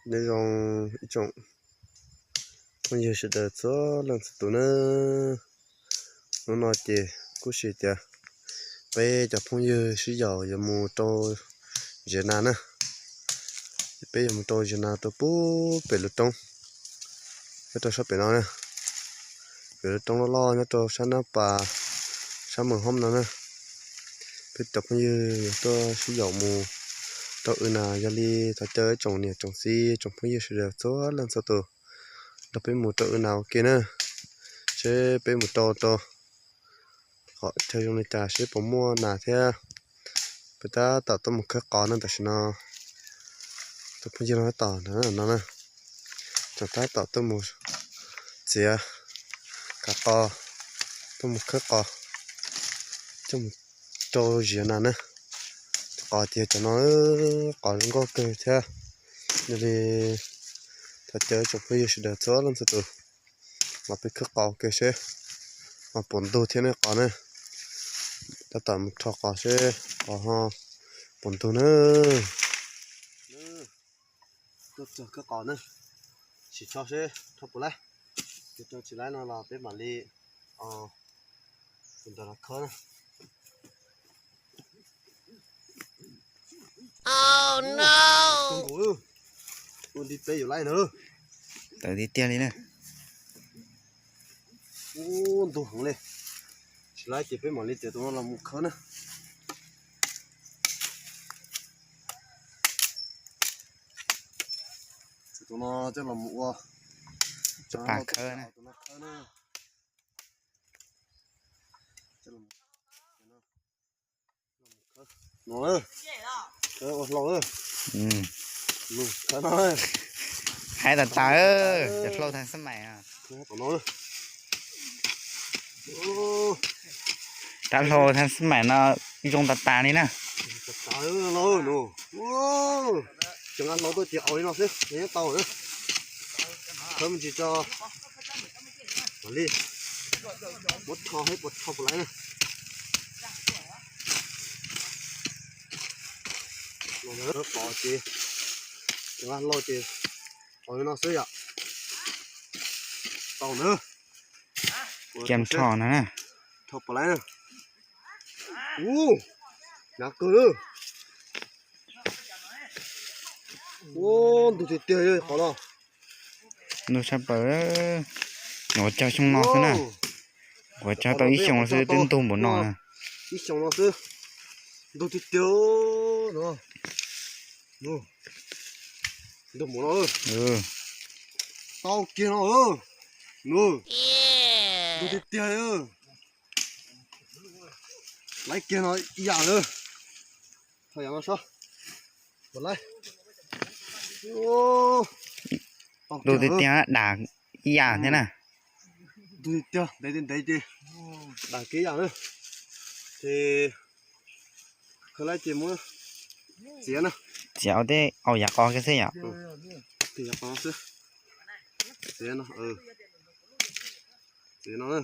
Nyob zoo ib tsoom phooj ywg sawv daws txhua leej txhua tus na. Hnub no ces kuj sim tias peb cov phooj ywg sib yaum yuav mus rau ziav nas na. Peb yuav mus rau ziav nas rau pub pem lub roob, nyob rau sab pem no na. Pem lub roob loj loj nyob rau sab nab pas, sab meem hoob no na. Peb cov phooj ywg yuav tuaj sib yaum mus rau wb nas, yog li thov caw ib tsoom niam tsoom txiv tsoom phooj ywg sawv daws txhua leej txhua tus nrog peb mus rau wb nas ua ke na, seb peb mus rau rau qhov chaw zoo li cas seb puas muaj nas thiab. Peb tab tom tuaj mus khawb qos na, tam sim no tus phooj ywg no tab tom no na, tseem tab tom tuaj mus txiav kav qos, tuaj mus khawb qos coj mus rau ziav nas na. Qos ces cov no qos zoo nkauj kawg thiab. Yog li thov caw tsoom phooj ywg sawv daws txhua leej txhua tus los peb khawb qos ua ke seb ho puas ntug thiab ne qos na. Tab tom mus rho qos seb qos ho puas ntug na. Tuaj txog khawb qos na, sim rho seb rho puas laib. Yog rho tsis laib no los peb mam li tus ntawd los khawb na. Ua li peb yuav laib na. Tawv tiag tiag li na. Ub, ntug heev li. Tsis laib ces peb mam li txiav tus no los mus khawb na. Txiav tus no coj los mus ua pas khawb na. No, ua hlau. Haib tas tas, cov hlau thaj xab maim. Rab hlau thaj xab maim no zoo tas tas li na. Cov hlau tuaj ces au li no xwb, nyob tau na. Khawb me ntsis tso. Li muab rho seb puas rho puas laib na. Los pom ces cov hlau ces au li no xwb yom. Tau na. Cia rho no na. Rho puas laib na. Ub, hnyav kawg na. Ub, ntug tiag tiag qhov no. Ntug tshaj plaws. Ua cog xyoo no xwb na. Ua cog tau ib xyoos xwb twb ntug npaum no na. Ib xyoos no xwb. Ntug tiag tiag no. Ntug npaum no. Tau kiag no. Ntug tiag tiag. Laib kiag no ib yam na. Thaum yam no sob. Ntug tiag tiag dam ib yam thiab na. Ntug tiag tiag ntev tiag ntev ces dam kiag ib yam na. Ces khawb laib ces muab txiav na. Txiav ua tej au yav qos kiag xwb yom. Txiav no, txiav no na.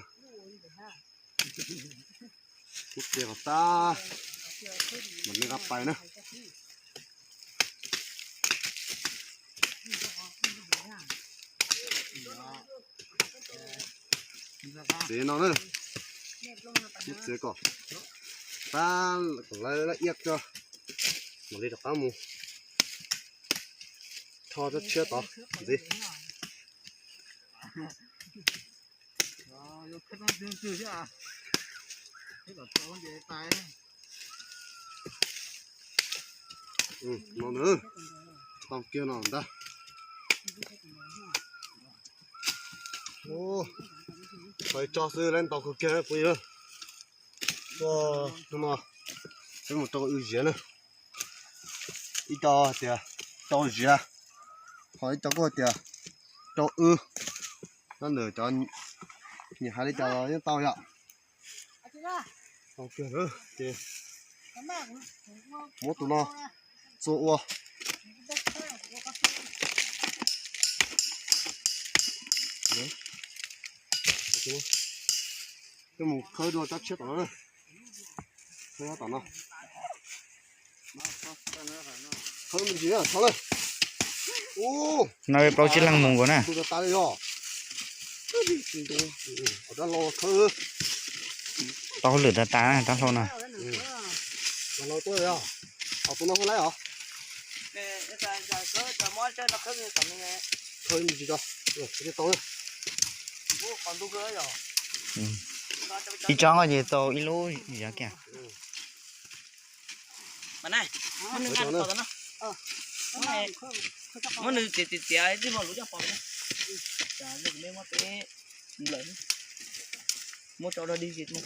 Kuv txiav kom tag, mam li nqa pais na. Txiav no na, kuv txiav kom tag, kom lawv laj iab tso, mam li rov qab mus tho tsob tshiab tod ntxiv. No na, tau kiag no ntag. Tau ib tsob xwb lawm ntau kawg kiag phooj ywg. Tuaj hnub no peb mus rau wb ziav na. Ib co tias rau ziav, ho ib co kuj tias rau wb. Nyob ntawm cov nyiam hais li cas los yeej tau yom. Ces muab tus no txua ua. Peb mus khawb dua tsob tshiab tom no na. Khawb tom no. Khawb me ntsis na, txhob lawm. No plaub tsib leeg mus nkaus na. Tau hauj lwm tas tas na, rab hlau no. Ib tsob nqo ces tau ib lub zov kiag. Muab nws txiav txiav txiav tib hmo luv coj pov. Muab tso rau dig no.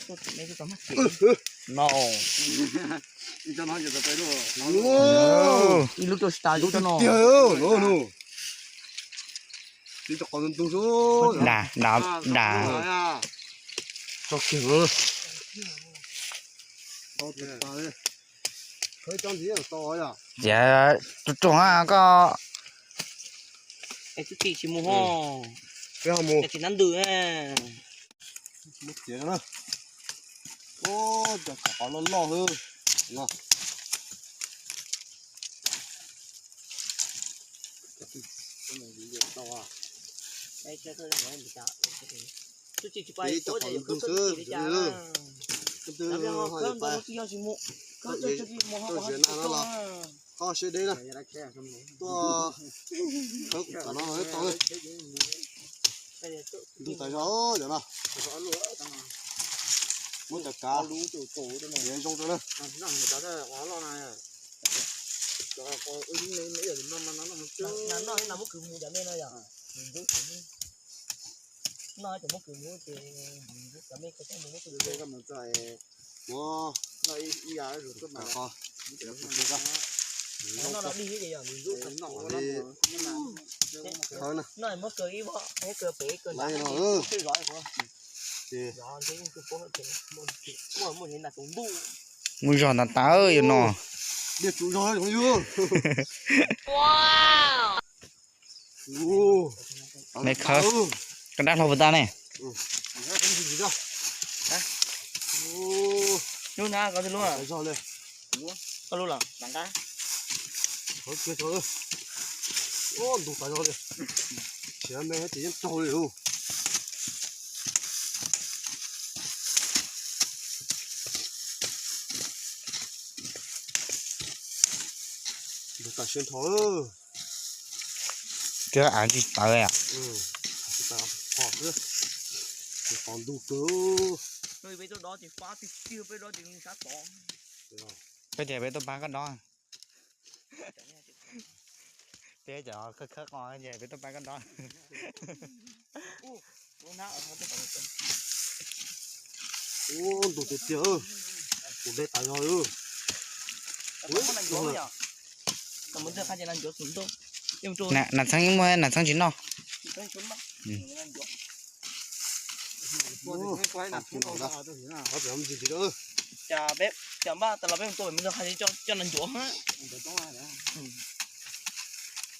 Ib lub rau tas lub no. Dam dam dam. Tso kiag. Txiav ruam ruam koj. Es twb tsis mus ho. Peb ho mus. Tsis nab ntws. Muab txiav no na. Cov qhov loj loj xwb. Peb cov qhov ntug xwb. Koj siab deb na. Tuaj khawb kuv kav no tau. Ntug tas zog cov no. Muab cov kav zoo rau na. Mus zog tas tas yog no. Me khawb, koj dab hlau puas tas ne? Lub na, koj lub, koj lub los. Ntug tas zog li. Siav me ces yeej raug li. Ntug tas siab nrho. Cov av tsis tawv. Qos ntug kawg. Peb tias peb tuaj pab koj dob. Peb cov khawb khawb qos ces peb tuaj pab koj dob. Ub, ntug tiag tiag, kuv de tas zog li. Nas txheeb muaj nas txheeb tsis noj.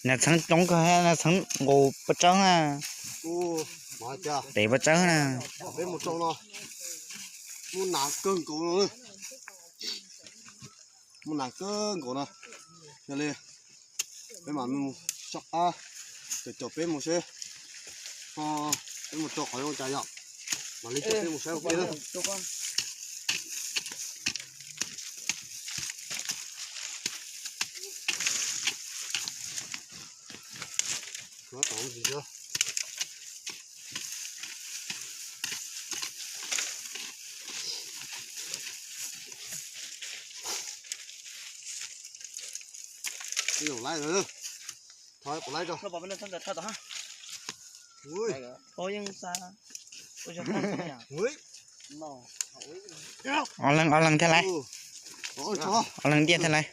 Nas txheeb coob kawg, nas txheeb nqus paj tsawb na. Pem paj tsawb na. Peb mus rau no, muaj nas kawg nkaus no. Muaj nas kawg nkaus no. Yog li peb mam mus soj qab, caum caum peb mus seb, peb mus rau qhov zoo cas yom. Mam li caum peb mus saib ua ke na. Ib zaug laib, thov kuv laib tso. Ob leeg ob leeg thiaj laib. Ob leeg ntiaj thiaj laib.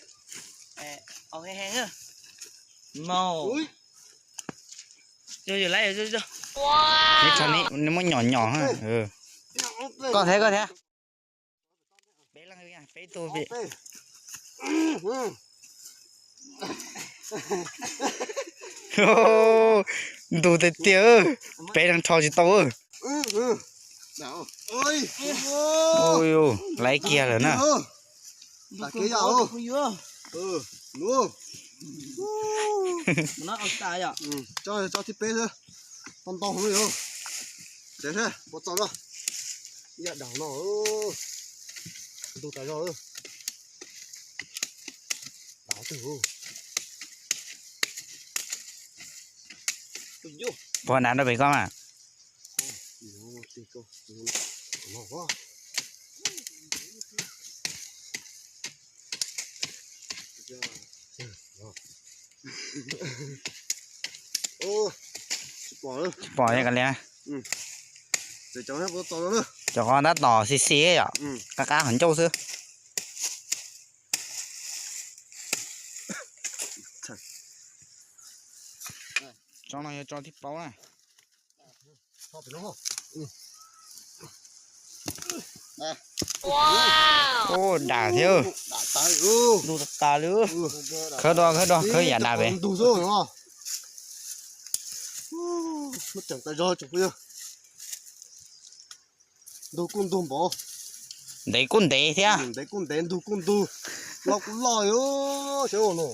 Neb tso, neb muab nyom nyom. Koj thiab, koj thiab. Peb leeg, peb tug. Ntug tiag tiag, peb leeg rho tsis tau. Laib kiag lawm na. Tso, tso thib peb xwb. Tau ntau heev li. Tsev seb puas txaus na. Ib yam dav no. Ntug tas zog. Dav twg. Puas dav rau pem koj mas. Tsis pom li. Cov qhov tab tom xi xi yom, qab qab qhov ncauj xwb. Tso no yog tso thib plaub na. Ua dam thiab. Ntug tas tas li. Khawb dua, khawb dua, khawb yam dam pem. Ntug xwb no. Muab tseem tas zog tsoom phooj ywg. Ntug kuj ntug npaum. Ntev kuj ntev thiab. Ntev kuj ntev, ntug kuj ntug. Loj kuj loj li. Saib no.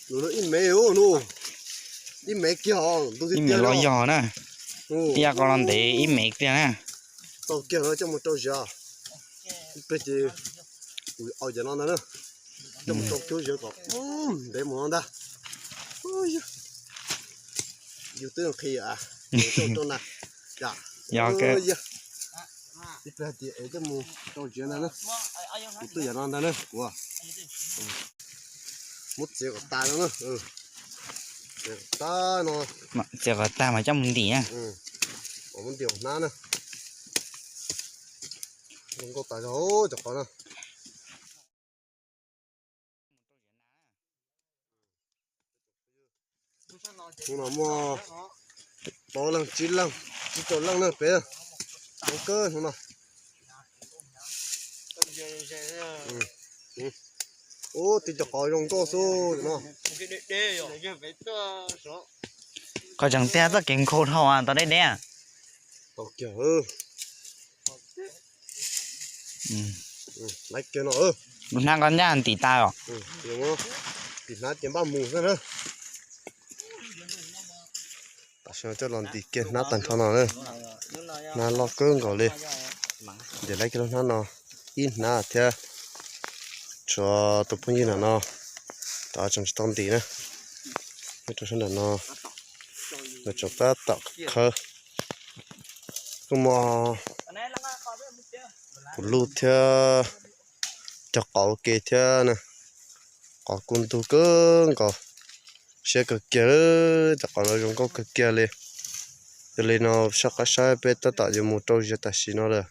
Nws ib mev no. Ib mev kiag os, ntug tiag tiag los yog na. Ib yam ko los ntev ib mev kiag na. Tau kiag no coj mus rau ziav. Ib pliag ces kuv au cov no ntag na. Coj mus rau cub ziav kom ntev mus no ntag. Yus twb nqhis, coj mus rau na. Yog, ib pliag ces es coj mus rau ziav ntag na. Kuv twb yam no ntag na kuv. Muab txiav kom tas no na. Txiav kom tas no. Txiav kom tas mas coj mus ntim na. Muab ntim hnab na. Zoo nkauj tas zog cov qhov no. Hnub no muaj plaub leeg tsib leeg, tsib rau leej na peb. Zoo kawg hnub no. Ub, tib cov qhov zoo nkauj xwb no. Qhov tseem tiag txoj kev nkhaus dhau tau deb deb. Tau kiag. Lub hnab ko nyaj ntim tas os. Ntim hnab ces npaj mus xwb na. Tam sim no coj los ntim kiag hnab tag nrho no na. Hnab loj kawg nkaus li. Ntim lawv kiag lub hnab no ib hnab thiab. Tshuav tus phooj ywg nram no, tod tseem tsis tau ntim na. Nyob rau sab nram no, lawv tseem tab tom khawb. Kuj muaj kuv lub thiab, cog qauv ua ke thiab na. Qauv kuj ntug kawg nkaus, siab kawg kiag, cov qauv no zoo nkauj kawg kiag li. Yog li no soj qab saib peb tab tom yuav mus rau ziav tam sim no lawm.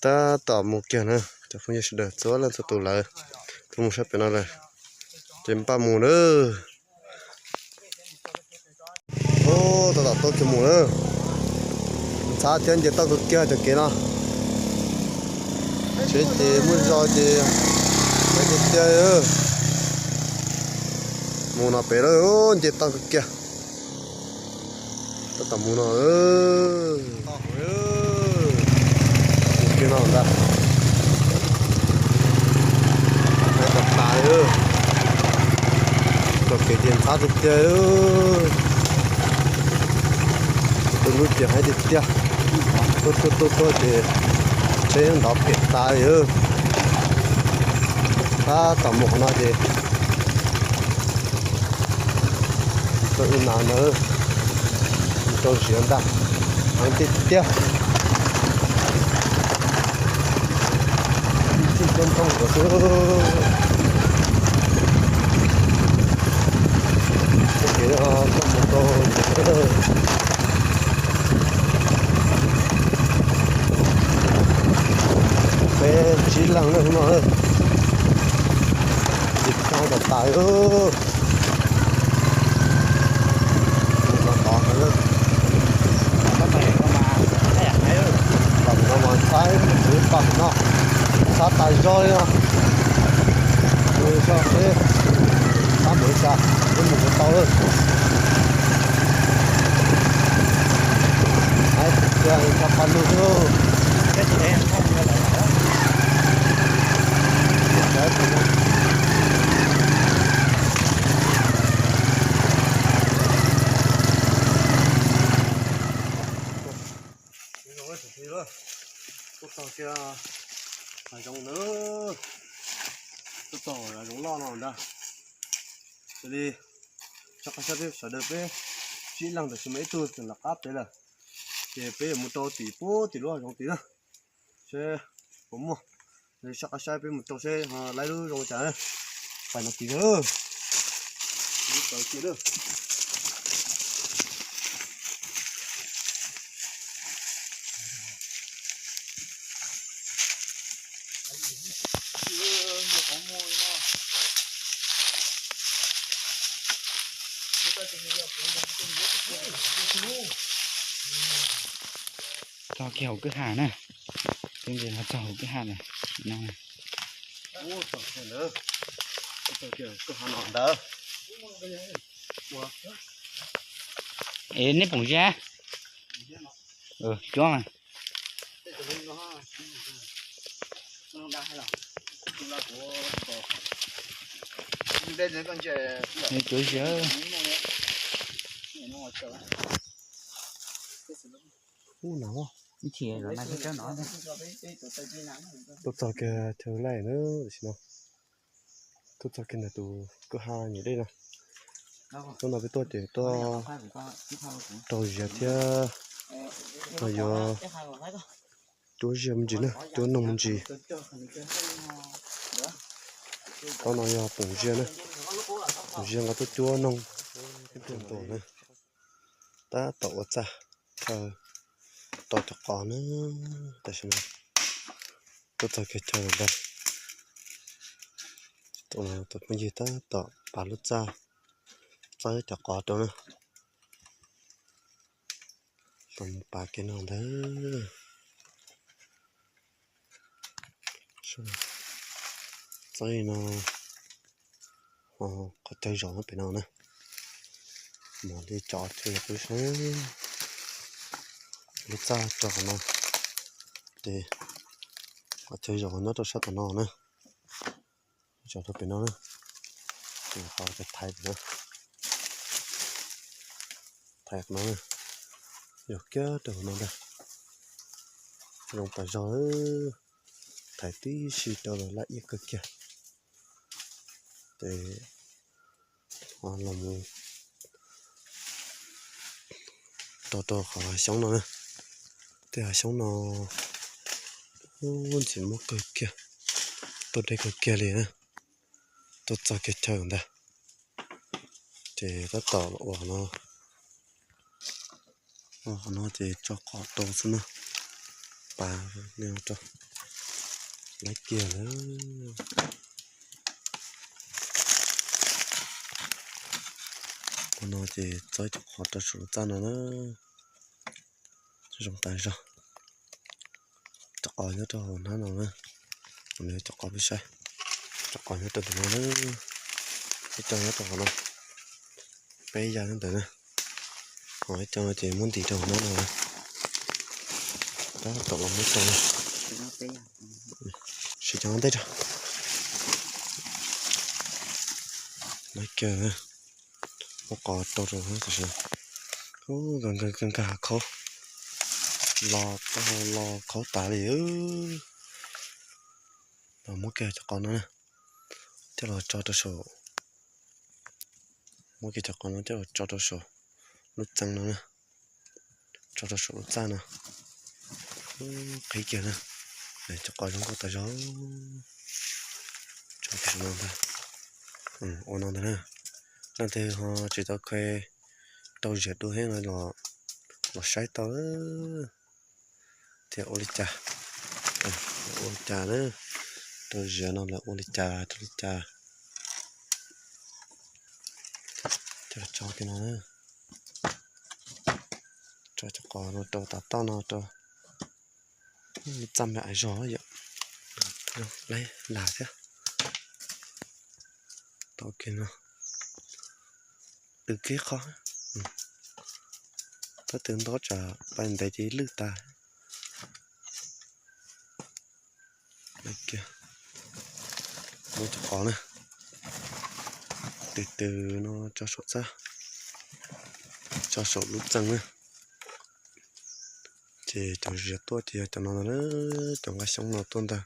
Tab tom mus kiag na, cov phooj ywg sawv daws txhua leej txhua tus lawm, twb mus sab pem no lawm, ces npaj mus na. Ub, tab tom tuaj kiag mus na. Ntxhab thiab nce toj kawg kiag cov kev no. Tsheb ces muaj zog ces lawv tiag tiag. Mus no pem lawm, nce toj kawg kiag. Tab tom mus no. Mus kiag no ntag. Heev tas tas li. Txoj kev ces ntxhab tiag tiag. Tus lub ces heev tiag tiag. Tuaj tuaj tuaj tuaj ces tsheb ntov pem tas li. Tab tom mus qhov no ces tau ib nas ntawd, rau ziav ntag, heev tiag tiag. Ib txhij coob coob ntawd xwb. Txoj kev no coj mus rau peb tsib leeg na hnub no, nce toj tas tas. Mus tod tod, tom no mas ntxhab ib pab no, ntxhab tas zog li no. Mus zog seb ntxhab mus li cas, twb mus puas tau lawm. Ntxhab tas zog li no, pab lug xwb. Hav zoov na, tuaj txog hav zoov loj no ntag. Xws li soj qab sab peb sawv daws peb sib leeg ntawm sib me ib tug tseem nram qab pem lawm, ces peb yuav mus rau tim puag tim lub hav zoov tid na, seb puas muaj. Soj qab sab peb mus rau seb ho laib lub zoo li cas. Pais no tid na. Txog kiag hauv kwj ha na. Txog hauv kwj ha na. Es neb pom zia? Cuab mas. Cuab zia. Ub no, tuaj txog kiag chaw laij na, tam sim no tuaj txog kiag ntawm tus kwj ha nyuam dej no. Hnub no peb tuaj ces tuaj rau ziav thiab no yuav cuab ziav me ntsis na, cuab noog me ntsis. Tau no yog poom ziav na, poom ziav nqa tuaj cuab noog. Tus na, tab tom ua txaj chaw rau cov qos na. Tam sim no tuaj txog kiag chaw ntag. Tus phooj ywg tab tom pav lub txaj txawb cov qos rau na. Los mus pav kiag no ntag. Txawb no, qhov chaw zos pem no na. Mam li tso chaw peb saib. Lub txaj rau qhov no, ces qhov chaw zos nyob rau sab tom no na. Tso rau pem no na, ces qhov chaw thaiv pem no, thaiv qhov no na, yog kiag rau qhov no ntag. Zoo tas zog, thaiv tib si rau los laj iab kawg kiag. Ces los mus rau rau qhov hav xyoob no na. Tej hav xyoob no ntxim muab kawg kiag, tuaj deb kawg kiag li na. Tuaj txog kiag chaw ntag, ces tab tom ua qhov no, ua qhov no ces tso qos rau xwb na. Pav rau, laiv kiag lawm. Qhov no ces txawb cov qos rau saum lub txaj no na. Zoo tas zog. Cov qos nyob rau hauv hnab no na. Cov qos peb saib, cov qos nyob rau ntawm no na. Ib co nyob rau hauv no, peb yaj nyob ntawd na. Ho ib co no ces muab ntim rau hauv no na. Tab tom los muab tso na. Siv cov ntej rau. Laiv kiag, muab qos rau rau tam sim no. Nkag nkag nkag hav khaub, los tau los khaub tas li. Los muab kiag cov qos no na, coj los tso rau saum, muab kiag cov qos no coj los tso rau saum lub txee no na, tso rau saum lub txaj no. Qhib kiag na, cov qos zoo nkauj tas zog. Tso kiag saum no ntag. Ua no ntag na. Leej twg ho tsis tau khe rau ziav dua thiab no los, los saib tau thiab ua li cas, ua li cas na, rau ziav no lawm ua li cas rau li cas. Coj tso kiag no na. Tso cov qos no rau tav toj no rau. Txaj me ais zog yom. Laib lag thiab. Tau kiag no. Tw kiag qhov, tab tw nto tsam pais ntev ces lwj tas. Muab cov qos na, tw tw no tso saum txaj, tso saum lub txee na. Ces cov zias tuaj ces yog cov no ntag na, cov nqaij xyoob no tuaj ntag,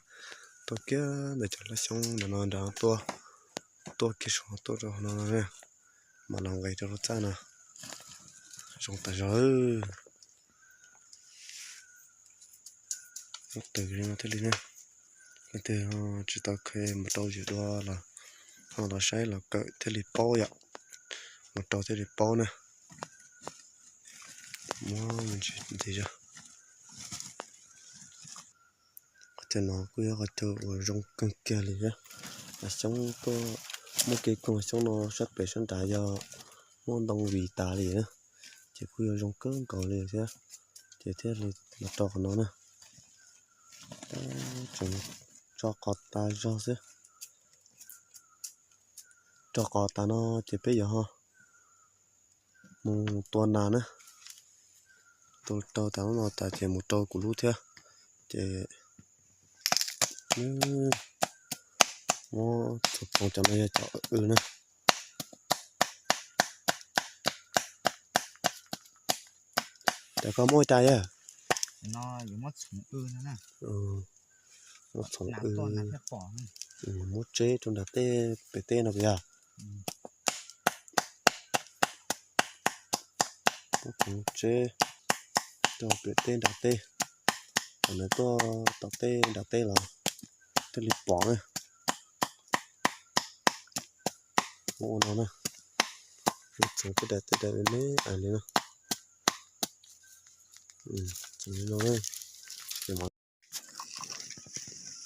tuaj kiag ntawm cov laj xyoob ntawm no nrad tuaj, tuaj kiag saum tuaj rau no na, mam los nqis rau lub txaj no. Zoo tas zog. Ob tug li no thiaj li na. Leej twg tsis tau kheev mus rau zias dua los ho los saib los kawm thiaj li paub yom, mus rau thiaj li paub na. Muab me ntsis ntxiv zog. Qhov chaw no kuj yog qhov chaw uas zoo kawg kiag li thiab. Hav xyoob tuaj, muaj kev koog hav xyoob no sab pem sab nrad yog muaj ntoo vim tas li na, ces kuj yog zoo kawg nkaus li thiab, ces thiaj li los rau qhov no na. Tseem tso qos tas zog xwb. Tso qos tas no ces peb yuav ho mus tua nas na. Tua rau tas lub no tas ces mus rau kuv lub thiab. Ces muab txhoov txhoov cov no yog cov w na. Cov koj muab cas yog? Muab txhoov w, muab tseb rau nram tej pem teb no puas yog? Muab txhoov tseb rau pem teb nram teb, kom nws tuaj tom teb nram teb los thiaj li pom na. Muab ua no na, muab txhoov tej daim tej daim me me ais li no. Txhoov li no na, ces mam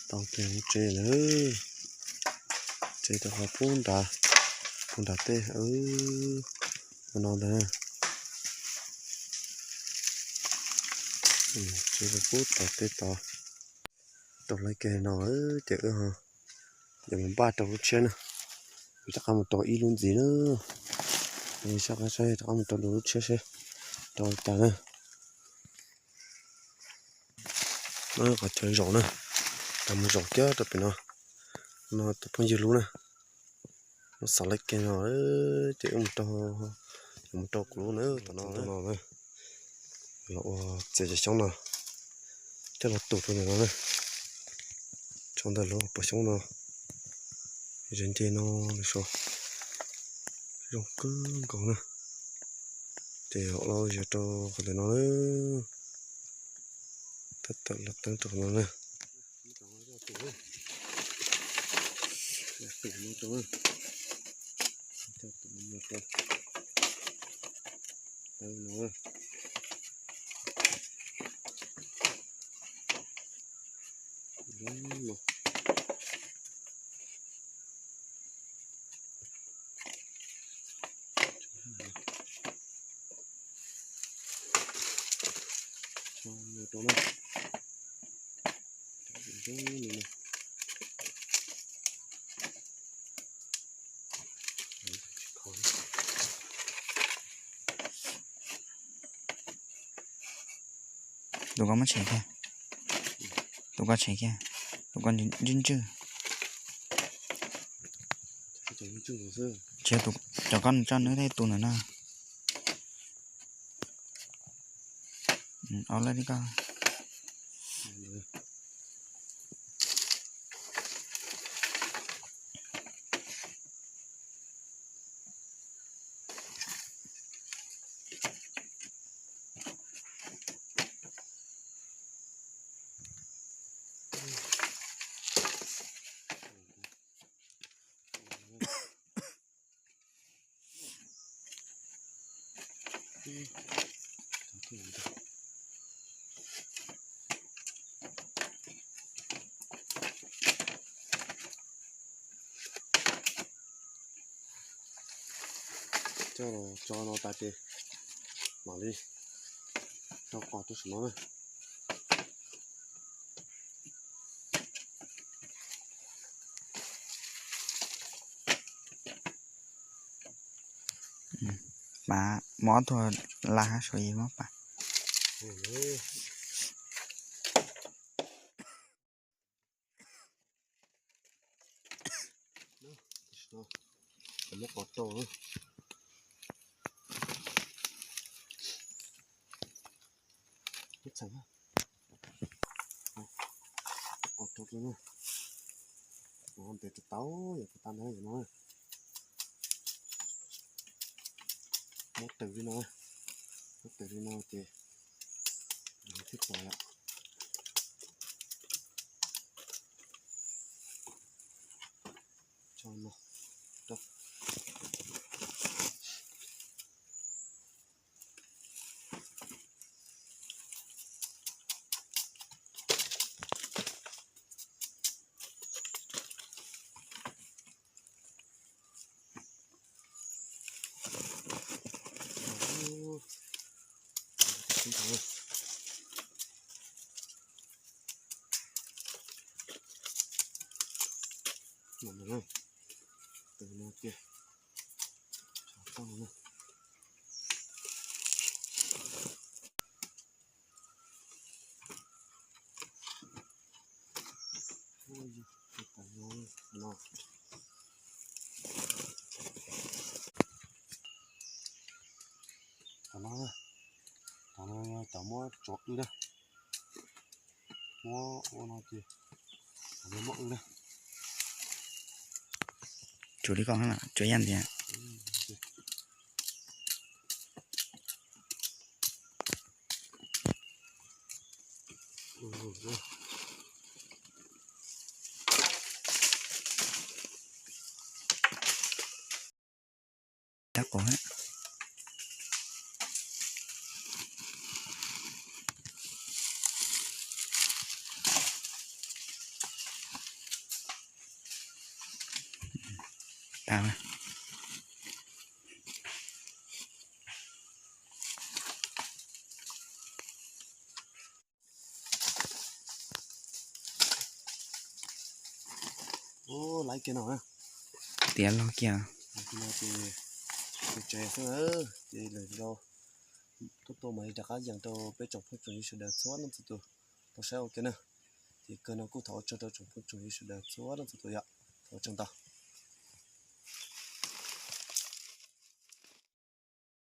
tau kiag lub tseb lawm. Tseb rau qhov pub nrad, pub nrad tej, ua no ntag. Tseb rau pub tom tej tod. Rau lawv kiag no ces wb ho yuav mus npaj rau lub tshiab na. Wb rov qab mus rau ib lub ntxiv na. Sab qab saib rov qab mus rau lub tshiab seb rau cas na. No qhov chaw zaum na, tas mus zaum kiag rau pem no, no tus phooj ywg lub na. Muab xav lawv kiag no ces wb mus rau, mus rau kuv lub na, tom no na. Los ua txiav cov xyoob no coj los tus rau ntawm no na. Tso ntawm lub pos xyoob no, ze nce no lawm sav, zoo kawg nkaus na. Ces los zias rau qhov ntawm no na, tab tom los teeb rau qhov no na. Tus koj muab tshem kiag, tus koj tshem kiag, tus koj ntswj ntswj. Tsis, cov koj tso nws tej tus ntawm no. Au lawm li koj. Coj los tso no tas ces mam li rau qos rau saum no na. Mas muab ob tug la hab suav yim muab pam. Muab qos rau, muab Ua rau na, ntev tau yog puas tau ntawd yom no. Muab tawm li no, muab tawm li no ces thiaj pom yom. Tso no, tso. Tus no tiag, tau no. Cov no, cov no cov muab tsuav wb na, muab ua no ces muab wb na. Tsuav li ko, tsuav yam ntiag. Dab qus. Tas. Ub, laiv kiag no. Tiav log kiag. Ces tus tsev xwb na, ces lwm zaus tuaj tua mas rov qab yees rau peb tsoom phooj tsoom ywg sawv daws txhua leej txhua tus tau saib ua ke na. Ces kawg no kuj thov ua tsaug rau tsoom phooj tsoom ywg sawv daws txhua leej txhua tus yom. Thov ua tsaug ntau.